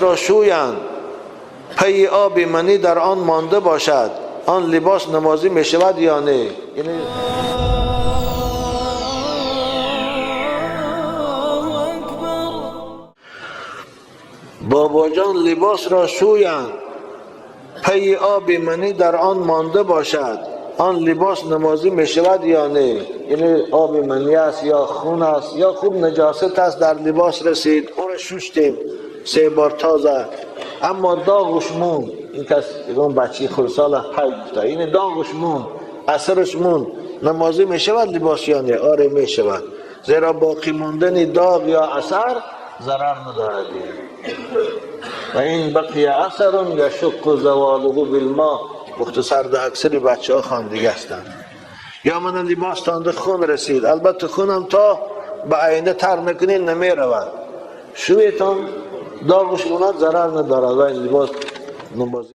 را شویند، پی آب منی در آن مانده باشد، آن لباس نمازی می شود یا نه؟ یعنی بابا جان لباس را شویند، پی آب منی در آن مانده باشد، آن لباس نمازی می شود یا نه؟ یعنی آب منی است یا خون است یا خوب نجاست است در لباس رسید، او را ششتیم سه بار تازه، اما داغش موند. این کس اون بچه خردسال پی گفته، این داغش موند، اثرش موند، نمازی می شود لباس یا نه؟ آره می شود، زیرا باقی موندن داغ یا اثر ضرر ندارد. و این بقیه اثر یشق زواله بالماء. مختصر ده اکثر بچه ها خواندگی هستند. یا من لباس تانده خون رسید، البته خونم تا به آینده تر نکنین نمی رود، شویتان داغش موند ضرر ندارد و این لباس نمازی.